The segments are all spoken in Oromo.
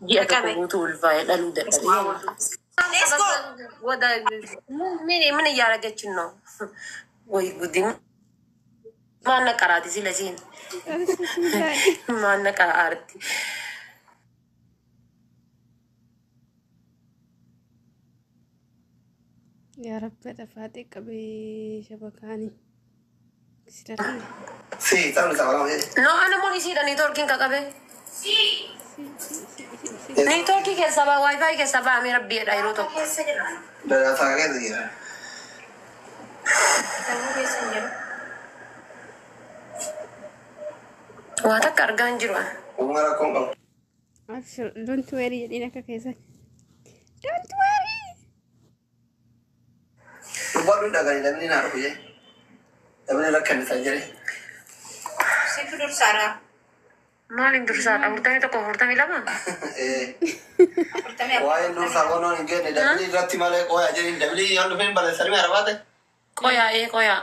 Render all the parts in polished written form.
Ji'a tokko Dhaqabe. guutuu ulfaa'ee dhaluu dadhabee. Let's go. ወደ ምን ምን እያደረገችን ነው? ወይ ጉዲ! ማነቀራት ስለዚህ ማነቀራ አርቲ Yaa Rabbi dhafaatee qabee shabakaanii. Sidarra. Sí, taphni taphatama jedhe. ኖ አነሞን isiidha ኔትወርኪን ከቀበ Si si si si si. ኔትወርኪ keessa baa ዋይፋይ keessa baamee rabbiidha yeroo tokko Keessa jira. Daataa keessa jira. Sammuu keessa hin jiru. Waa takka argaa hin jiru. Uumaa rakkoon qabu. Abshir, don't worry jedhiin akka keessan. Don't worry. Dubbadhu dhagani namni naa dhufu jedhe. Namni rakkan isaan jedhe. Situ dursaadha. Maaliin dursaadha? 41, 42. 44. Waa'een dursaa qonoon hin kenne dabli irratti malee qooyaa jedhin dabli yoon dhufeen balleessanii arabaate. Qoyaa ee qoyaa.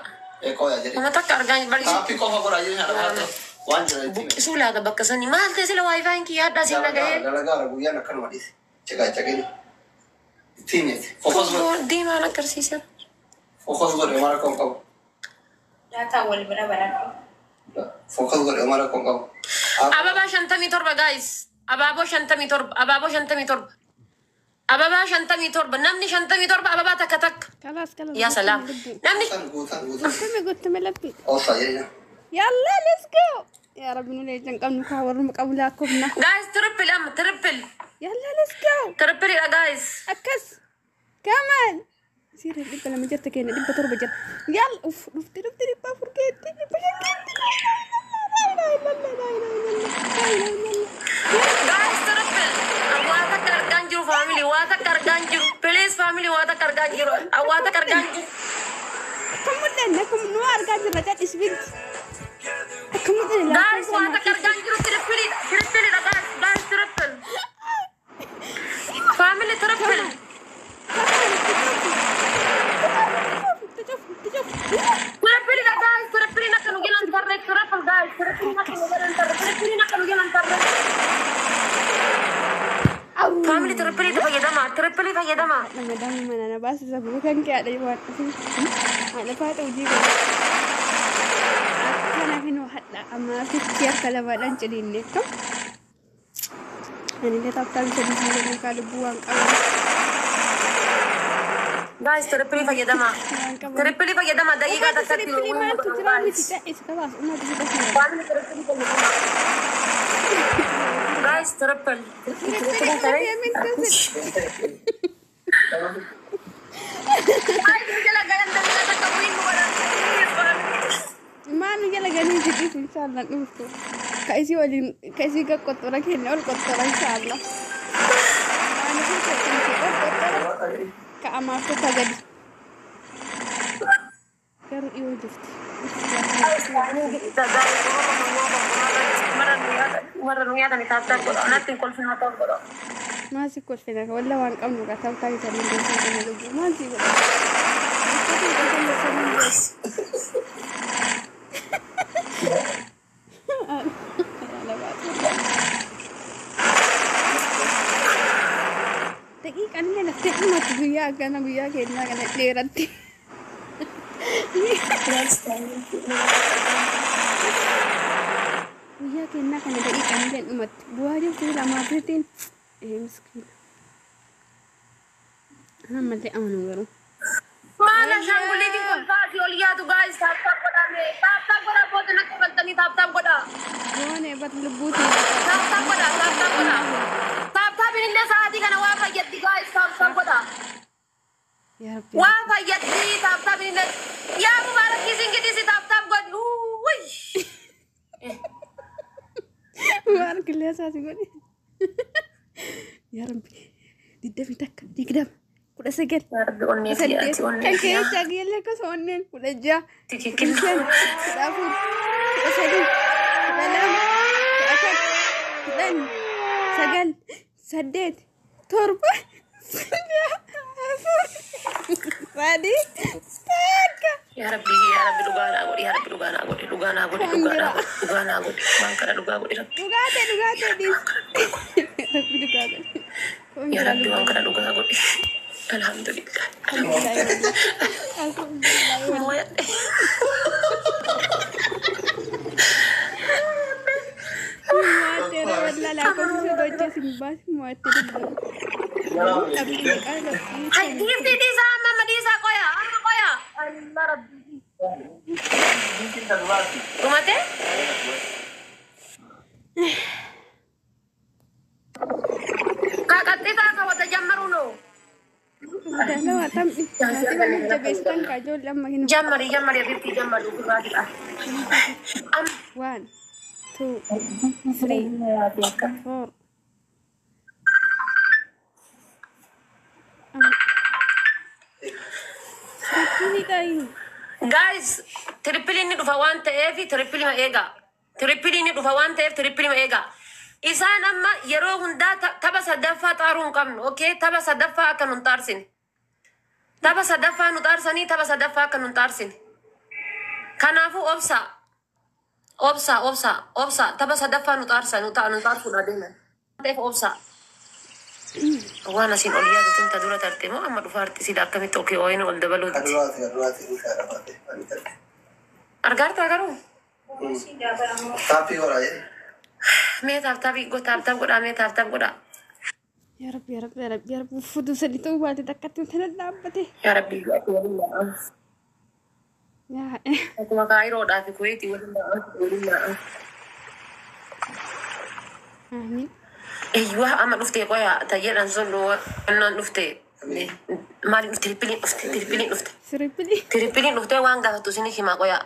Ee qooyaa jedhin. Uma takka argaa hin bari. Taappii qofa godhaa jedhin arabaate. Waan jira itti. Buqqisuu laata bakka sanii maal ta'e sila waayifaayin kiyya hadhaa siin nagahee. Dalagaara guyyaan akkanuma dhiise. Caqacaqin. Ittiin nyeeti. Fokos godhe. Diimaan agarsiisa. Fokos godhe mara rakkoon qabu. Daataa wal bira baradhu. Fokos godhe mara rakkoon qabu. Ababaa 57 guys. Abaaboo 57. Abaaboo 57. Ababaa 57. Namni 57 ababaa takka takka. Kalaas kalaas. Yaa salaam. Namni Guutan guutan guutan. Guutume guutume labbi. Oofsaa jedhina. Yalla, let's go. Yaa Rabbi nu leencan qabnu kaa warruma qabu lakkoofna. Guys, triple amma triple. Yalla, let's go. Triple dha guys. Akkas. Come on. Siirra 200 jirta keenya 700 jira. Yalla uff dhufte dhufte 400 keetti 500 keetti. Laa ilaaha illallah, laa ilaaha illallah, laa ilaaha illallah. Guys, triple. Waa takka argaa hin jiru family. Waa takka argaa hin jiru. Please family, waa takka argaa hin jiru. Waa takka argaa hin jiru. Akka mul'anne akka nu argaa jirra cadhis binti. Akka mul'anne Guys, waa takka argaa hin jiru. Triple dha. Triple dha guys. Guys, triple. Family, triple. Triple dha guys. Triple akka nu jalaan tarree. Triple guys. Triple akka nu jalaan tarree. Triple akka nu jalaan tarree. Family, triple fayyadama. Triple fayyadama. Nama mana na baasisa kan kee haadha waan dhufi. Haadha faata hojii godha. Akkana hinoo hadha ammaa fichi akka lamaadhaan ciniinne akkam. Ani illee taaptaan sadii fi godhuu kaa lubbuu waan qabu. Guys, triple fayyadama. Waan qabu. Triple fayyadama. Daqiiqaa takkatti. Triple maaltu jira miti cadhis kabaas uummata si qofaa. Family, triple fayyadama. Guys, triple. Triple. Guys, nu jala galan daqiiqaa takka win nu godhan. Maal nu jala ganii jedhis inshallah dhuftu. Ka isii waliin ka isii qoxxora keenya ol qoxxora inshallah. Waan isii qoxxorte ol qoxxora ka amaartota gadi. Garuu dhiyoo jirti. Warra nu nyaatan tap tap godha. Natti hin kolfin tap godha. Maal si kolfina walla waan qabnu ka tap tap isaanii beeksisa kana lubbuu maal si godha. Uffata hin qulqulleessanii beeku. Daqiiqaan illee laftee dhumatu guyyaa akkana guyyaa keenyaa kana dheeratti. Guyyaa keenyaa kana daqiiqaan illee dhumatti. Bu'aa jirtu lamaa fitiin. Ee miskiina. Ana ammallee amanu garuu. Maal ashaanguliitiin kolfaati ol yaatu guys, tap tap godhame. Tap tap godha booda natti koltanii tap tap godha. Goone bat lubbuutiin. Tap tap godha, tap tap godha. Tap tapin illee sa'aatii kana waa fayyaddi guys, tap tap godha. Yaa Rabbi. Waa fayyaddi tap tapin illee. Yaa Mubaarak isin tap tap godhi. Wuy. Maal qilleensaa si godhe. Yaa Rabbi. 21, 20, 19. Yaa Rabbi onnee 18. fiyaati onnee Kan fiyaa. keessa geellee akkasuma onneen 16. Tikikil. 15, 14, 13, 12, 11, 10, 9, 8, 7, 6, 4, 3, 1. Yaa Rabbi, yaa Rabbi, dhugaa naa godhi, yaa Rabbi, dhugaa naa godhi, dhugaa naa godhi, dhugaa naa godhi, dhugaa naa godhi, waan kana dhugaa godhi Rabbi. Dhugaatee dhugaatee dhiis. Rabbi dhugaa godhe. Yaa Rabbi, waan kana dhugaa godhe. Alhamdulillah. Alhamdulillah. Mooyadhe. Mo'atteera wallaa lakkoofsa hojii sin baasi mo'attee dubbu. Qabxii meeqaa qabxii? Hay, giiftii dhiisaa, amma amma dhiisaa, qoya amma qoya. Allah Rabbi. Dhumate? Qaqaxxitaa ka wata jammaruu noo. Nama tamni maatii waliin jabeessitan kaa ijoollee amma hin. Jammari, jammari, abibti, jammari ofirraa dhiqa. Amma. One, two, three, four. Amma. Triple dhaayin. Guys, triple ni dhufa waan ta'eef triple ma eegaa. Triple ni dhufa waan ta'eef triple ma eegaa. Isaan amma yeroo hundaa tapha sadaffaa xaaruu hin qabnu. Okay? Tapha sadaffaa akka nun xaarsine. Tapha sadaffaa nu xaarsanii, tapha sadaffaa akka nun xaarsine. Kanaafuu obsaa. Obsaa, obsaa, obsaa. Tapha sadaffaa nu xaarsa, nu ta'a nu xaarsuudha deeman. Ta'eef obsaa. Waan asiin ol yaadu tun ta dura tarte moo amma dhufa arti sida akkamitti okay ooyin ol dabaluuti. Kaduraati, kaduraati, ushaadha baate. Ani tarte. Argaartaa garuu? Taappii godhaa jedhe. Mee tap tap tap tap godhaa, mee tap tap godhaa. Yaa Rabbi, yaa Rabbi, yaa Rabbi, yaa Rabbi, uffatu sadi ta'uu baate takkatti tana dhaabbate. Yaa Rabbi, waliin naa'a. Yaa Akkuma Kaayiroodhaa fi Kuweetii waliin naa'a. Waliin naa'a. Amiin. Eeyyuu, amma dhuftee qoya tayyeedhaan sun wannaan dhufte maaliin dhufte? Triple iin dhufte, triple iin dhufte. Triple. Triple iin dhuftee waan gaafattu isin himaa qoya.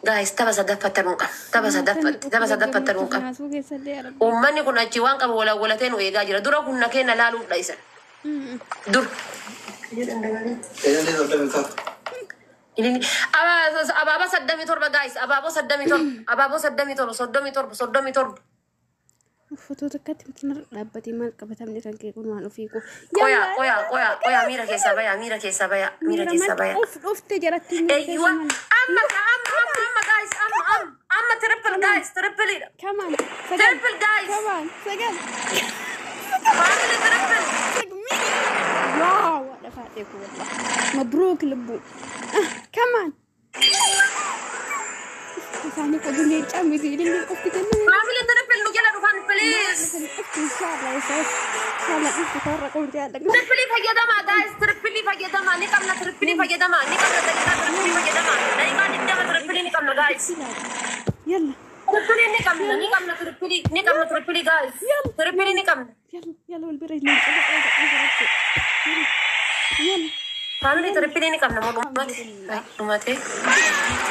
Guys, tapha sadaffatti arguun qaba. Tapha sadaffatti, tapha sadaffatti arguun qaba. Naasuu keessallee yaa Rabbi. Uummanni kun achi waan qabu walawwalatee nu eegaa jira. Dura humna keenya laaluuf dha'isan. Dur. Ilillee 37. Abaaboo 37, guys. Abaaboo 37. Abaaboo 37. 37. 37. Uffatu takkatti tana dhaabbatee maal qabatamne kan kee kun waan ofii koo. Qoya, qoya, qoya, qoya, miira keessaa baya, miira keessaa baya, miira keessaa baya. Uf dhufte jaratti miira Eeyyuwa. keessa maal. Amma amma amma amma, guys, amma amma amma triple, guys, triple. Come on, sagal. Triple, guys. Come on, sagal. Family, triple. Wow, دفعتك والله. مبروك لبو. Come on. Isaanii qodu leencaa miti ilillee qofti kennu. Family, triple nu jala dhufan, please. Qofti inshallah isaaf inshallah dhufti korra qoon jaalladha. Triple fayyadamaa, guys, triple fayyadamaa ni qabna, triple fayyadamaa ni qabna, daqiiqaa triple fayyadamaa, daqiiqaa 20 triple ni qabna, guys. Yalla. Triple ni qabna, ni qabna, triple ni qabna, triple, guys. Triple ni qabna. Yalla, yalla, wal bira leenca dhufte. Yalla. Family, triple ni qabna moo dhumate? Dhumate.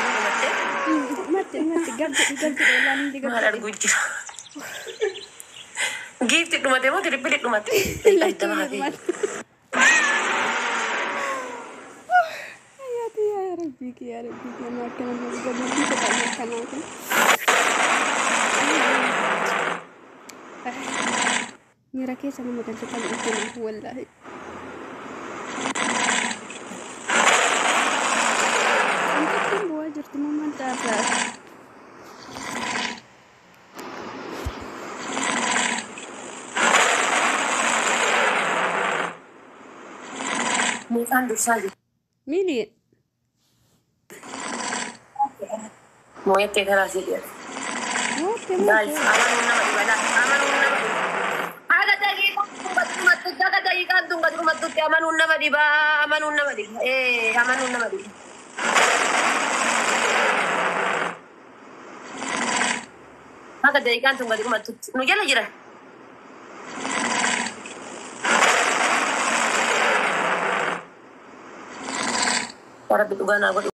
Dhumate. Matti matti gal jedhi, gal jedhi, wallaan hundi gal Maal jedhi. arguu jira? Giifti dhumate moo triple dhumate? Lachuu 20 hafe. dhumate. Hayyaati yaa Rabbii kee, yaa Rabbii kee, nama akkana nama gammachiisa ta'e akkanaa kun. Miira keessa nama galchatan akkanaaf wallaahi. Wanti bu'aa jirti moo maal ta'a? Meeqaan dursaa jiru? Miiliyoon. Moo'ettee karaa sii dhiyaate. Mootte. Guys, Mootte. amanuun nama dhiba laata? Amanuun nama dhiba. Haga daqiiqaan tun gad dhumattutti, haga daqiiqaan tun gad dhumattutti amanuun nama dhiba, amanuun nama dhiba. Ee, amanuun nama dhiba. Haga daqiiqaan tun gad dhumattutti. Nu jala jira. Rabbi dhugaa naa godhu.